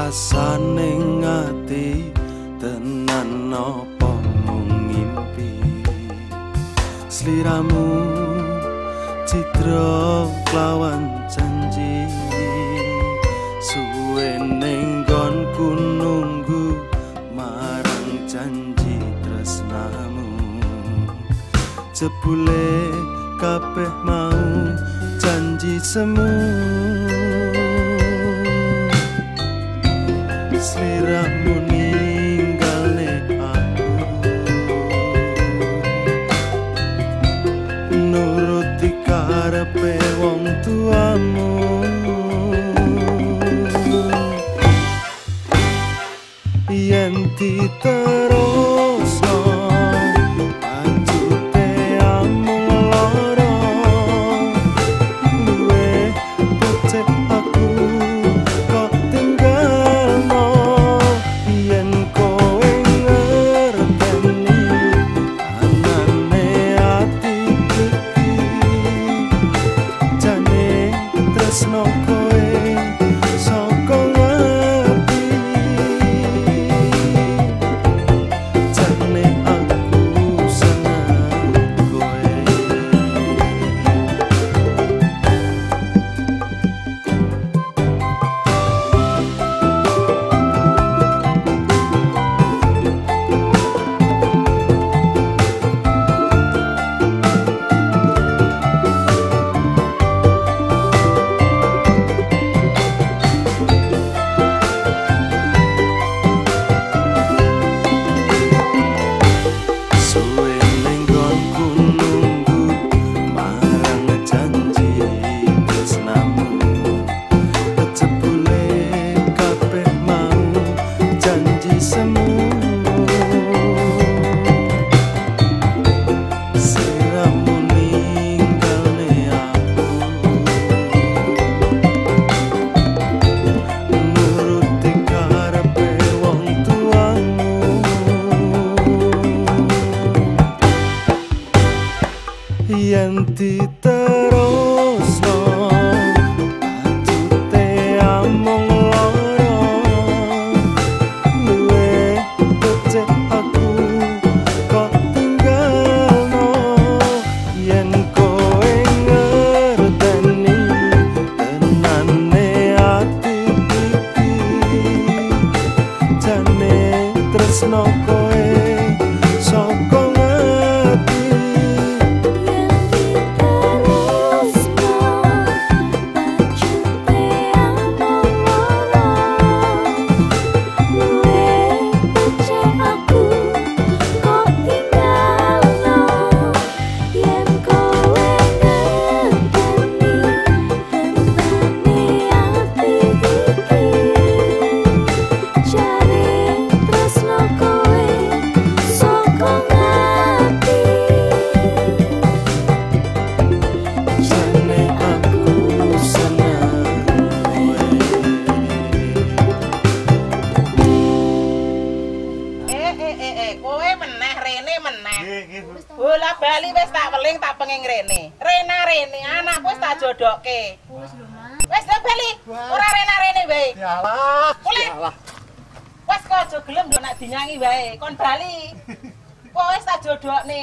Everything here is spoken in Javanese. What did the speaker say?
Rasane ati tenan apa mung ngimpi. Sliramu cidra lawan janji. Suwe ning nggonku nunggu marang janji tresnamu. Jebule kabeh mau janji semu. Sliramu ninggalne aku, nuruti karepe wong tuamu. Yen diterusno anjute amung lara, luwih becik aku kok tinggalno. Yen kowe ngerteni anane ati iki, jane tresno kowe saka ngati. Jane aku seneng kowe. Suwe ning nggonku nunggu marang janji tresnamu. Jebule kabeh mau janji semu. Sliramu ninggalne aku, nuruti karepe wong tuamu. Yen diterusno bacute amung lara, luwih becik aku kok tinggalno. Yen kowe ngerteni tenane ati iki, jane tresno kowe saka ngati. Yen diterusno bacute amung lara, luwih becik aku kok tinggalno. Yen kowe ngerteni tenane ati iki, jare tresno kowe saka ngati. Jane aku seneng kowe. Eh eh eh eh, kowe meneh rene meneh. Bola bali wis tak weling tak penging rene. Rena rene anakku wis tak jodokke. Wis lho, Mas. Wis lho bali. Ora rena rene wae. Yalah, Mulih. yalah. Wis kok aja gelem nduk nak dinyangi wae. Kon bali. Kok wis tak jodokne.